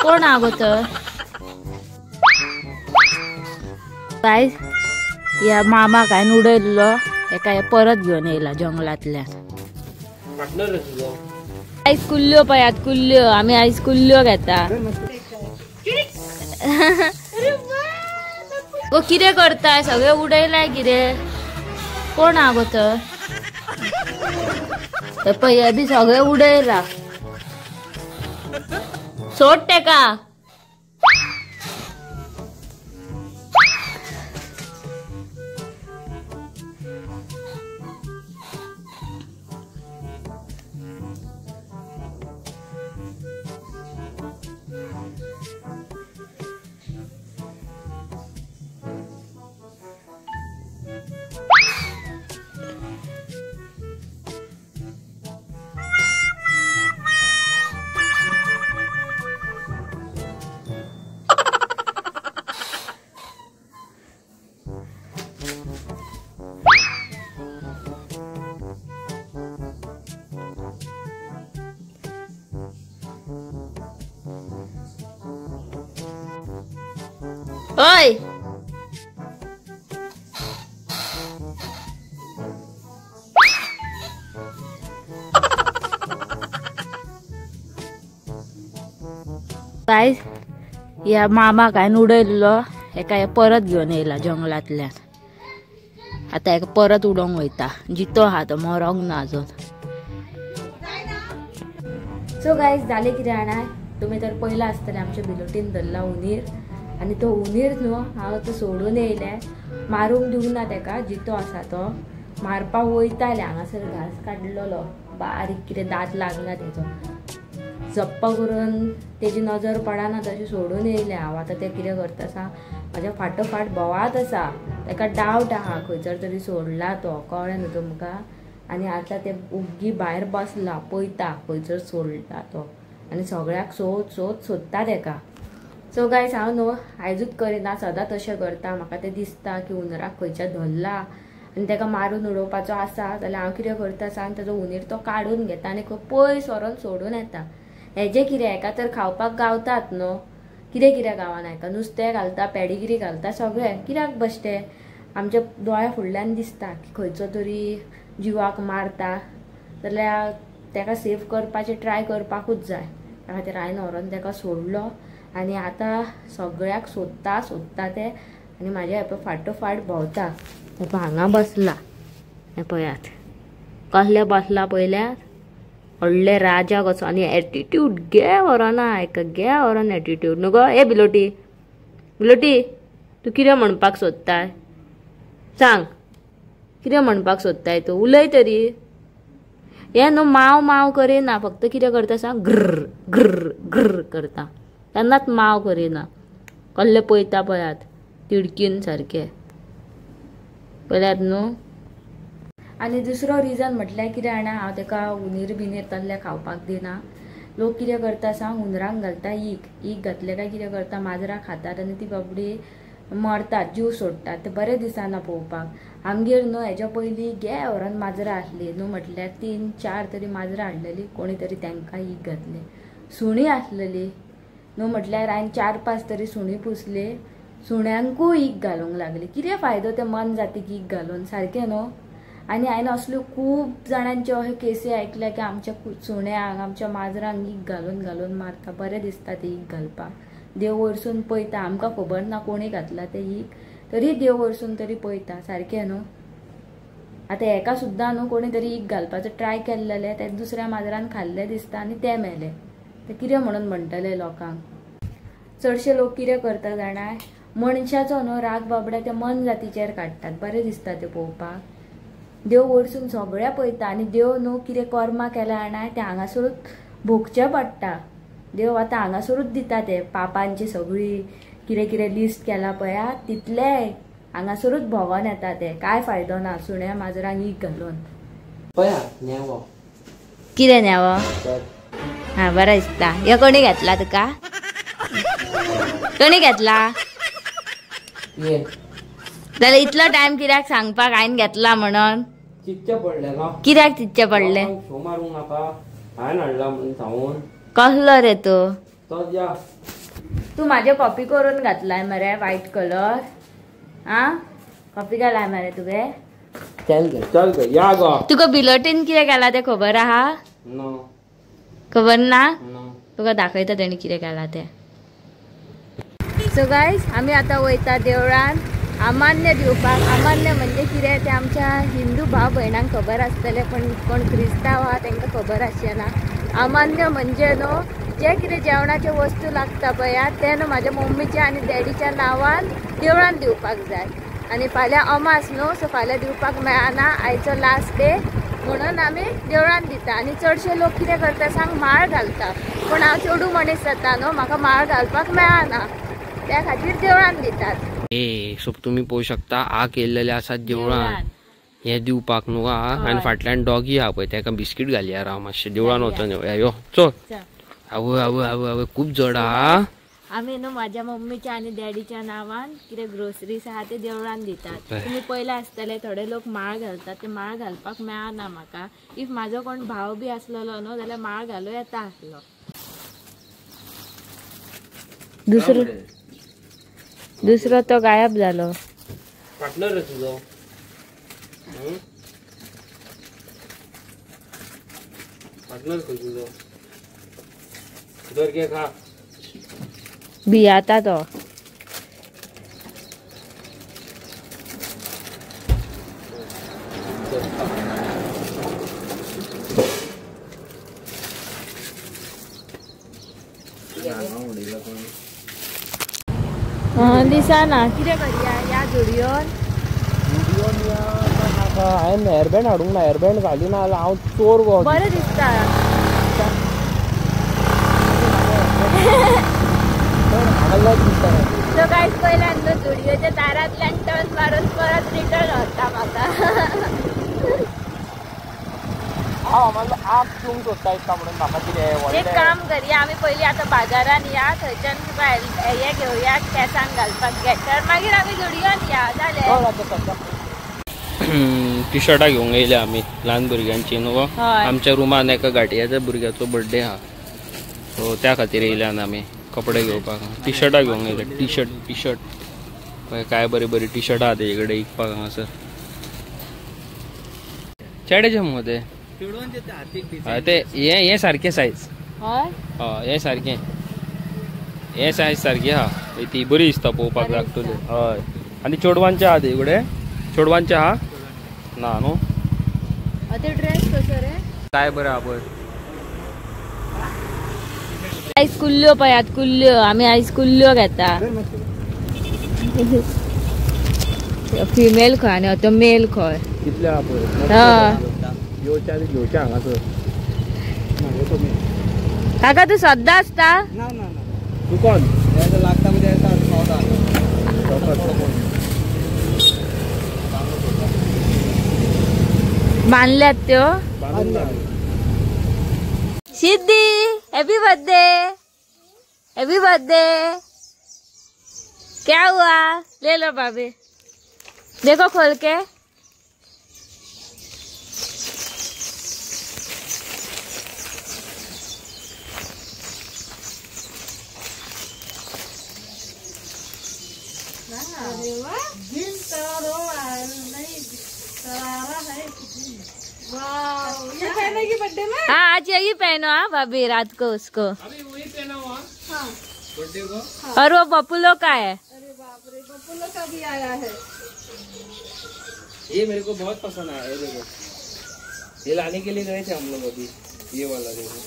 कोण आगो तर? गायज ह्या मामाक हांवें उडयल्लो, हेका हे परत घेवन येयला जंगलांतल्यान. आयज कुल्ल्यो पळयात, कुल्ल्यो. आमी आयज कुल्ल्यो घेता. गो कितें करताय? सगळें उडयलाय कितें? कोण आगो तर? पळय हे बी सगळें उडयला. सोड तेका. ओय गायज ह्या मामाक हांवें उडयल्लो, हेका हे परत घेवन येयला जंगलांतल्यान. आतां हेका परत उडोवंक वयता. जितो आहा तो, मरोंक ना अजून. सो गायज जालें कितें जाणा, तुमी तर पयलां आसतलें आमच्या बिलोटीन धरला उंदीर. आनी तो उंदीर न्हू हांव तो सोडून येयलें, मारूंक दिवंक ना तेका. जितो आसा तो, मारपाक वयतालें. हांगासर घास काडलेलो बारीक, कितें दांत लागला तेजो. जप्प करून तेजी नजर पडना तशें सोडून येयलें हांव. आतां तें कितें करता सांग, म्हाज्या फाटोफाट भोंवात आसा. तेका डावट आहा खंयसर तरी सोडला तो, कळ्ळें न्हू तुमकां. आनी आतां तें उग्गी भायर बसला, पळयता खंयसर सोडला तो. आनी सगळ्याक सोद सोद सोदता तेका. सो गायज हांव न्हू आयजूच करिना, सदां तशें करता. म्हाका तें दिसता की उंदराक खंयच्या धरला आनी तेका मारून उडोवपाचो आसा जाल्यार हांव कितें करता सांग, तेजो उंदीर तो काडून घेता आनी पयस व्हरोन सोडून येता. हेजें कितें हेका तर खावपाक गावतात न्हू, कितें कितें गावना हेका. नुस्तें घालता, पेडिग्री घालता, सगळें. कित्याक बश्टें आमच्या दोळ्या फुडल्यान दिसता की खंयचो तरी जिवाक मारता जाल्यार तेका सेफ करपाचें ट्राय करपाकूच जाय. त्या खातीर हांवें व्हरोन तेका सोडलो. आनी आतां सगळ्याक सोदता सोदता ते. आनी म्हाज्या हें पळय फाटोफाट भोंवता. हें पळय हांगा बसला, हें पळयात कसलें बसला पळयल्यार, व्हडले राजा कसो. आनी एटिट्यूड गे व्हरोना, हेका गे व्हरोन एटिट्यूड न्हू गो. ए बिलोटी, बिलोटी तूं कितें म्हणपाक सोदताय सांग, कितें म्हणपाक सोदताय तूं? उलय तरी. हें न्हू माव माव करिना, फक्त कितें करता सांग, ग्र ग्र ग्र करता. तेन्नाच माव करिना. कसले पळयता पळयात तिडकीन सारकें पळयात न्हू. आनी दुसरो रिजन म्हटल्यार कितें जाणा, हांव तेका उंदीर बिंदीर तसले खावपाक दिना. लोक कितें करता सांग, उंदरांक घालता ईक. ईक घातलें काय कितें करता, माजरां खातात आनी ती बाबडी मरतात, जीव सोडटात. ते बरें दिसना पळोवपाक. आमगेर न्हू हेज्या पयलीं गे व्हरोन माजरां आसलीं न्हू, म्हटल्यार 3-4 तरी माजरां हाडलेलीं, कोणी तरी तेंकां ईक घातलें. सुणीं आसलेलीं न्हू, म्हटल्यार हांवें 4-5 तरी सुणीं पुसली, सुण्यांकूय ईक घालूंक लागली. कितें फायदो ते मन जातीक ईक घालून, सारकें न्हू. आनी हांवें असल्यो खूब जाणांच्यो अश्यो केसी आयकल्या की आमच्या सुण्यांक, आमच्या माजरांक ईक घालून घालून मारता. बरें दिसता ते ईक घालपाक. देव वरसून पळयता, आमकां खबर ना कोणी घातला ते ईक, तरी देव वरसून तरी पळयता, सारकें न्हू. आतां हेका सुद्दां न्हू कोणी तरी ईक घालपाचो ट्राय केल्लेलें, ते दुसऱ्या माजरान खाल्लें दिसता आनी तें मेलें. तें कितें म्हणून म्हणटलें लोकांक? चडशे लोक कितें करता जाणा, मनशाचो न्हू राग बाबड्या ते मन जातीचेर काडटात. बरें दिसता तें पळोवपाक. देव वरसून सगळ्या पळयता. आनी देव न्हू कितें कर्मां केल्या जाणा, तें हांगासरूच भोगचें पडटा. देव आतां हांगासरूच दिता ते पापांची सगळी कितें कितें लिस्ट केला पळया, तितलें हांगासरूच भोंवोन येता ते. कांय फायदो ना सुण्या माजरांक ईक घालून. कितें न्यावो? हा बरें दिसता. हे कोणी घेतला तुका? कोणी घेतला? जाल्यार इतलो टायम कित्याक सांगपाक हांवें घेतला म्हणून? चितचें पडलें ना. कित्याक चितचें पडलें? शो मारूंक नाका, हांवें हाडला म्हणून सांगून. कसलो रे तूं? चल या. तू माझे कॉपी करून घातलाय मरे व्हाईट कलर. आ कॉपी घालाय मरे तुवे. चल गे चल गे या गो. तुका बिलोटीन कितें केला ते खबर आहा? नो. खबर ना? नो. तुका दाखयता तेणी कितें केला ते. सो गायज आमी आतां वयता देवळान आमान्य दिवपाक. आमान्य म्हणजे कितें तें आमच्या हिंदू भाव भयणांक खबर आसतलें, पण कोण क्रिस्तांव आहा तांकां खबर आसचें ना. आमान्य म्हणजे न्हू जे कितें जेवणाच्यो वस्तू लागता पळया ते न्हू म्हाज्या मम्मीच्या आनी डॅडीच्या नांवान देवळान दिवपाक जाय. आनी फाल्यां अमास न्हू, सो फाल्यां दिवपाक मेळना, आयचो लास्ट डे म्हणून आमी देवळान दिता. आनी चडशे लोक कितें करता सांग, माळ घालता, पूण हांव चेडूं मनीस जाता न्हू, म्हाका माळ घालपाक मेळना, त्या खातीर देवळान दितात. ए सो तुमी पळोवंक शकता आ केल्लेले आसा देवळान हे दिवपाक न्हू. आनी फाटल्यान डॉगी आहा पळय, तेका बिस्कीट घालया राव मातशें. देवळान वचोन येवया. यो चल. आवय आवय आवय आवय खूब जड आहा. आमी न्हू म्हाज्या मम्मीच्या आनी डॅडीच्या नांवान कितें ग्रोसरीज आहा ते देवळान दितात. तुमी पयलें आसतले थोडे लोक माळ घालतात, ते माळ घालपाक मेळना म्हाका. If म्हाजो कोण भाव बी आसलेलो न्हू जाल्यार माळ घालूं येता आसलो. दुसरो दुसरो तो गायब जालो. पार्टनर रे तुजो. पार्टनर खंय तुजो? धर घे खा. भियाता तो. दिसना कितें करया ह्या जोडयोन. हांवें हेअरबँड हाडूंक ना, हेअरबँड घाली ना जाल्यार हांव चोर गो. बरें दिसता. सो गायज पयल्यान न्हू जुडयोच्या दारांतल्यान टर्न मारून परत रिटर्न व्हरता म्हाका. एक काम करया आमी पयलीं आतां बाजारान या, थंयच्यान तुका हे घेवया केंसांक घालपाक गेटर, मागीर आमी जुडयोन या. जालें. टी शर्टां घेवंक येयल्या आमी ल्हान भुरग्यांची न्हू. आमच्या रुमान एका घाटयाच्या भुरग्याचो बर्थडे आहा, सो त्या खातीर येयल्यान आमी कपडे घेवपाक. टी शर्टां घेवंक येयले. टी शर्ट टी शर्ट पळय काय बरी बरी टी शर्टां आहा तेजे कडेन विकपाक हांगासर. चेड्याचे मुगो ते. ते हे सारकें सायज. हय हे सारकें, हे सायज सारकी आहा ती बरी दिसता पळोवपाक लागतली. हय आनी चेडवांचे आहा तेजे कडेन? चेडवांचे आहा ना न्हू. ड्रेस कसो रे? काय बरें आहा पळय. आयज कुल्ल्यो पळयात, कुल्ल्यो. आमी आयज कुल्ल्यो घेता. फिमेल खंय आनी तो मेल खंय. कितले आहा पळय. येवच्या घेवच्या हांगासर. काका तूं सद्दां आसता? ना ना ना. तूं कोण? लागता. बांदल्यात त्यो. Siddhi happy birthday, happy birthday. क्या हुआ? ले लो भाभी, देखो खोल के. बर्थडे में? हाँ आज यही पहनो. हाँ भाभी रात को उसको। अभी वही पहना हुआ हाँ बर्थडे को। हाँ। और वो बपुलो का है। अरे बाप रे, बपुलो का भी आया है। ये मेरे को बहुत पसंद आया है, देखो ये लाने के लिए गए थे हम लोग अभी, ये वाला देखो।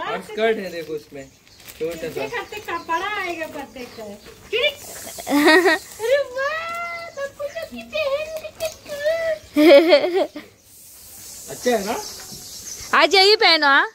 और स्कर्ट है देखो उसमें छोटा सा। कपड़ा आएगा बर्थडे का। अरे वाह बपुलो की बहन। अच्छा है ना, आज यही पहनो। हाँ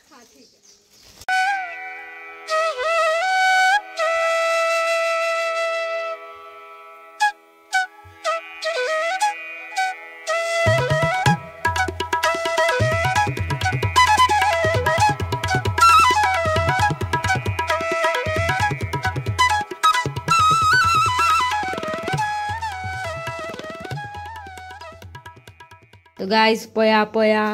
तो गाइस पया पया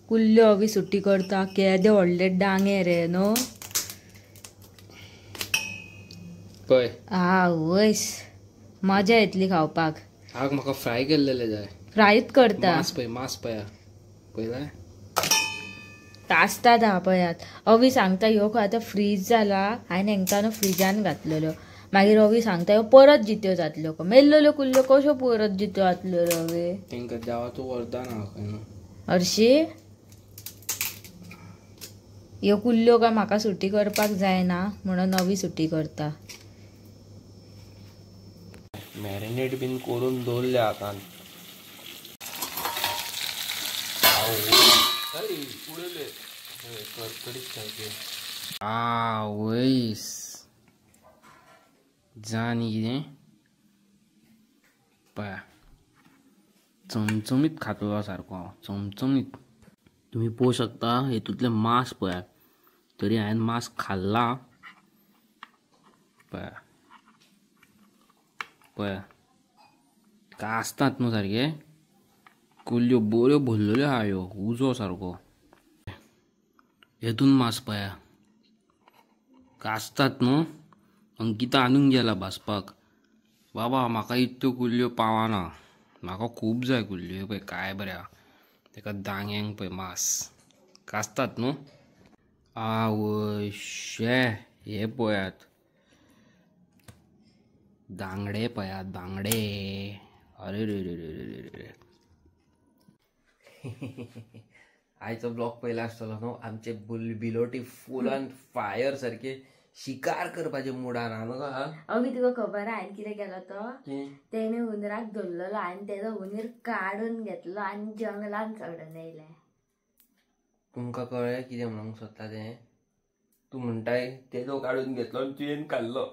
कुल्ल्यो बी सुटी करता. केदे व्हडले डांगे रे न्हू. पळय आवयस मजा येतली खावपाक. हाक म्हाका फ्राय केल्लेले जाय. फ्रायच करता. मांस पळय, मांस पळया पळयला आसतात हा पळयात. अवी सांगता ह्यो खंय आतां फ्रीज जाला. हांवें हेंकां न्हू फ्रिजान घातलेल्यो. मागीर अवी सांगता ह्यो परत जित्यो जातल्यो. मेल्लेल्यो कुल्ल्यो कश्यो परत जित्यो जातल्यो रवी? तेंकां देवाचो वरदान आहा खंय न्हू. हरशी ह्यो कुल्ल्यो काय म्हाका सुटी करपाक जायना म्हणून अवी सुटी करता. मॅरिनेट बीन करून दवरल्या आतां. आवयस जा न्ही कितें पळया चमचमीत खातलो सारको हांव चमचमीत. तुमी पळोवंक शकता हेतूंतलें मांस पळयात. तरी हांवें मांस खाल्ला पळया पळया कासतात न्हू सारके. कुल्ल्यो बऱ्यो भरलेल्यो आहा ह्यो उजो सारको. हेतून मांस पळया कासतात न्हू. अंकिता आणून गेला भाजपाक. बाबा म्हाका इतल्यो कुल्ल्यो पावना, म्हाका खूब जाय कुल्ल्यो. पळय काय बरें आहा तेका दांग्यांक पळय मांस कासतात न्हू. आवय शे हे पळयात दांगडे पळयात बांगडे. अरे रे रे रे रे रे. आयचो ब्लॉग पयला आसतलो न्हू. आमचे बिलोटी फूल ऑन फायर सारके शिकार करपाचे मुडान आहा न्हू. अवी तुका खबर हांवें कितें केलो तो? तेणे हुंदराक धरलेलो आनी तेजो हुंदीर काडून घेतलो आनी जंगलान चडून येयलें. तुमकां कळ्ळें कितें म्हणूंक सोदता तें? तूं म्हणटाय तेजो काडून घेतलो आनी तुवें खाल्लो.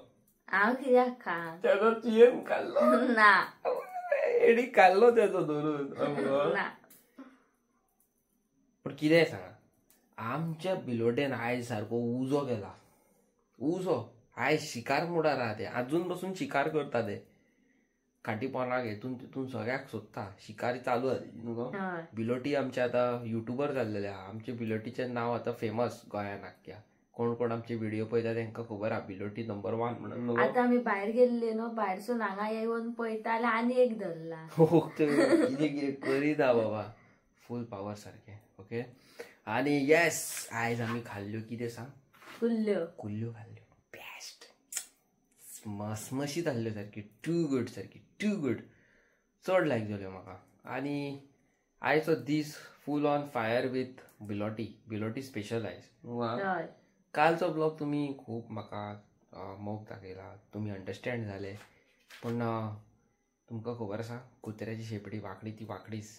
हांव कित्याक खा? तेजो तुवें खाल्लो ना. एडी खाल्लो तेजो धरून. ना. पण कितें सांगा आमच्या बिलोटेन आयज सारको उजो केला. उजो आयज शिकार मुडार आहा ते. आजून बसून शिकार करता ते. खाटी पोनाक हेतून तितून सगळ्याक सोदता. शिकारी चालू जाली न्हू. बिलोटी आमचे आतां युट्यूबर जाल्लेले आहा. आमचे बिलोटीचें नांव आतां फेमस गोंयान आख्ख्या. कोण कोण आमचे व्हिडिओ पळयता तेंकां खबर आहा बिलोटी नंबर 1 म्हणून. आतां आमी भायर गेल्ले न्हू, भायरसून हांगा येवन पळयताले आनी एक धरला. कितें कितें करीत आहा बाबा फूल पावर सारकें. ओके आनी येस आयज आमी खाल्ल्यो कितें सांग? कुल्ल्यो. कुल्ल्यो खाल्ल्यो बेस्ट मसमशीत आहल्यो सारकी. टू गुड सारकी टू गुड. चड लायक जाल्यो म्हाका. आनी आयचो दीस फूल ऑन फायर विथ बिलोटी. बिलोटी स्पेशल आयज. कालचो ब्लॉग तुमी खूब म्हाका मोग दाखयला, तुमी अंडरस्टँड जाले. पूण तुमकां खबर आसा कुत्र्याची शेपडी वांकडी ती वांकडीच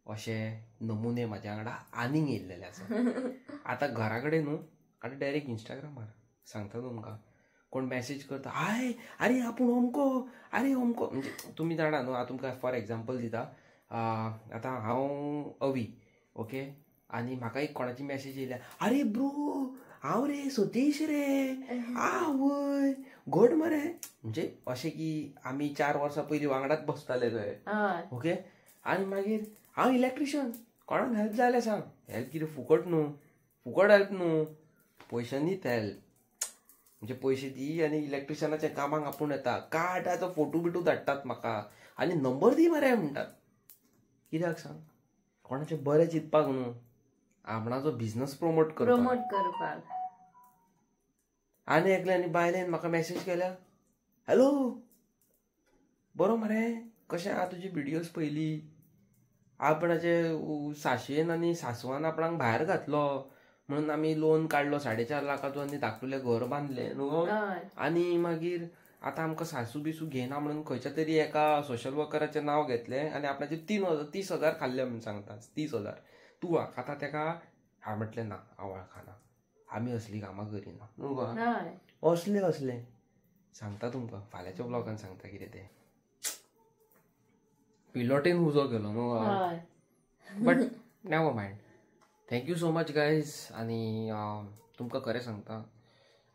अशे नमुने म्हाज्या वांगडा आनीक येयल्लेले आसा. आतां घरा कडेन न्हू आतां डायरेक्ट इंस्टाग्रामार सांगता तुमकां. कोण मॅसेज करता हाय अरे आपूण अमको अरे अमको. म्हणजे तुमी जाणा न्हू हांव तुमकां फॉर एग्जाम्पल दिता. आतां हांव अवी ओके आनी म्हाका एक कोणाची मॅसेज येयल्या अरे ब्रो हांव रे सतीश रे आवय घट मरे. म्हणजे अशें की आमी 4 वर्सां पयलीं वांगडाच बसताले थंय. ओके आनी मागीर हांव इलेक्ट्रिशियन. कोणाक हेल्प जाय जाल्यार सांग. हेल्प कितें फुकट न्हू, फुकट हेल्प न्हू, पयशांनीच हेल्प. म्हणजे पयशे दी आनी इलेक्ट्रिशियनाच्या कामाक आपूण येता. कार्डाचो फोटो बिटू धाडटात म्हाका आनी नंबर दी मरे म्हणटात. कित्याक सांग? कोणाचें बरें चिंतपाक न्हू, आपणाचो बिजनस प्रमोट करपाक. आनी एकल्यान बायलेन म्हाका मॅसेज केल्या हॅलो बरो मरे कशें आहा तुजी व्हिडियोज पयली. आपणाचे साशेन आनी सासवान आपणाक भायर घातलो म्हणून आमी लोन काडलो 4.5 लाखाचो आनी धाकटुलें घर बांदलें न्हू. आनी मागीर आतां आमकां सासू बिसू घेयना म्हणून खंयच्या तरी एका सोशल वर्कराचें नांव घेतलें आनी आपणाचे 30,000 खाल्ले म्हणून सांगता. 30,000 तूं वळखता तेका? हांवें म्हटलें ना हांव वळखना, आमी असलीं कामां करिना न्हू गो. असलें असलें सांगता तुमकां फाल्यांच्या ब्लॉगान सांगता कितें तें. पिलोटेन उजो केलो न्हू. But never mind. Thank you so much guys. आनी तुमकां खरें सांगता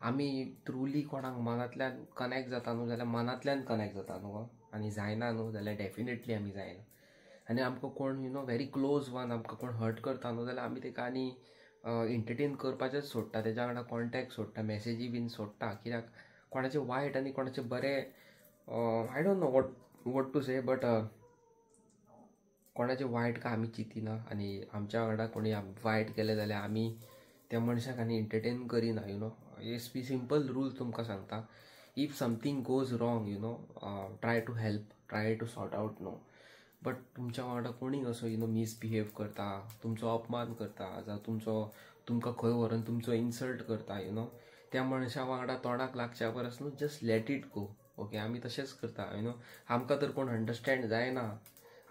आमी ट्रुली कोणाक मनांतल्यान कनेक्ट जाता न्हू जाल्यार मनांतल्यान कनेक्ट जाता न्हू गो. आनी जायना न्हू जाल्यार डेफिनेटली आमी जायना. आनी आमकां कोण you know very close one आमकां कोण हर्ट करता न्हू जाल्यार आमी तेका आनी एंटरटेन करपाचेंच सोडटा, तेज्या वांगडा कॉन्टेक्ट सोडटा, मॅसेजी बीन सोडटा. कित्याक कोणाचें वायट आनी कोणाचें बरें I don't know what to say, but कोणाचें वायट काय आमी चिंतिना आनी आमच्या वांगडा कोणी वायट केलें जाल्यार आमी त्या मनशाक आनी एंटरटेन करिना you know. S P simple rule तुमकां सांगता, if something goes wrong you know try to help, try to sort out न्हू. बट तुमच्या वांगडा कोणी असो you know misbehave करता, तुमचो अपमान करता, जावं तुमचो तुमकां खंय व्हरून तुमचो इन्सल्ट करता you know, त्या मनशा वांगडा तोंडाक लागच्या परस न्हू just let it go. Okay, आमी तशेंच करता you know. आमकां तर कोण अंडरस्टँड जायना,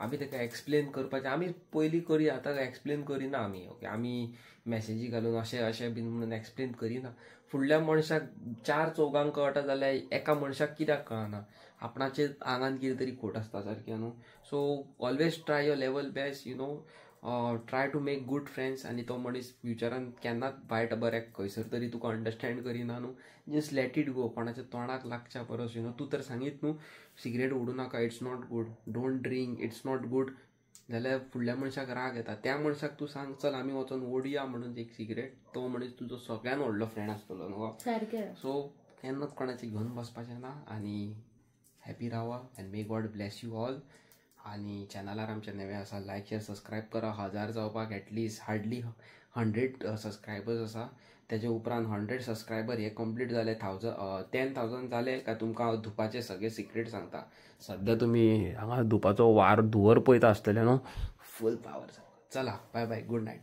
आमी ताका एक्सप्लेन करपाचें आमी पयलीं करी, आतां एक्सप्लेन करिना आमी. ओके, आमी मॅसेजी घालून अशें अशें बीन म्हणून एक्सप्लेन करिना. फुडल्या मनशाक चार चौगांक कळटा जाल्यार एका मनशाक कित्याक कळना, आपणाचे आंगान कितें तरी खोट आसता सारकें न्हू. So always try your level best you know, try to make good friends. आनी तो मनीस फ्युचरान केन्नाच वायट बऱ्याक खंयसर तरी तुका अंडरस्टँड करिना न्हू, जस्ट let it go. कोणाच्या तोंडाक लागच्या परस you know, तूं तर सांगीत न्हू सिगरेट ओडूं नाका, it's not good, don't drink, it's not good, जाल्यार फुडल्या मनशाक राग येता. त्या मनशाक तूं सांग चल आमी वचोन ओडया म्हणून एक सिगरेट, तो मनीस तुजो सगळ्यान व्हडलो फ्रेंड आसतलो न्हू. सारकें. सो केन्नाच कोणाचें घेवन बसपाचें ना आनी हॅपी रावा and may God bless you all. आनी चॅनलार आमचें नवें आसा, लायक शेअर सबस्क्रायब करा. 1000 जावपाक एटलिस्ट हार्डली 100 सबस्क्रायबर्स आसा, तेजे उपरांत 100 सबस्क्रायबर हे कंप्लीट जाले, 10,000 जाले काय तुमकां हांव धुपाचे सगळे सिक्रेट सांगता. सद्या तुमी हांगा धुपाचो वार धुंवर पळयता आसतले न्हू, फूल पावर. चला, बाय बाय, गूड नायट.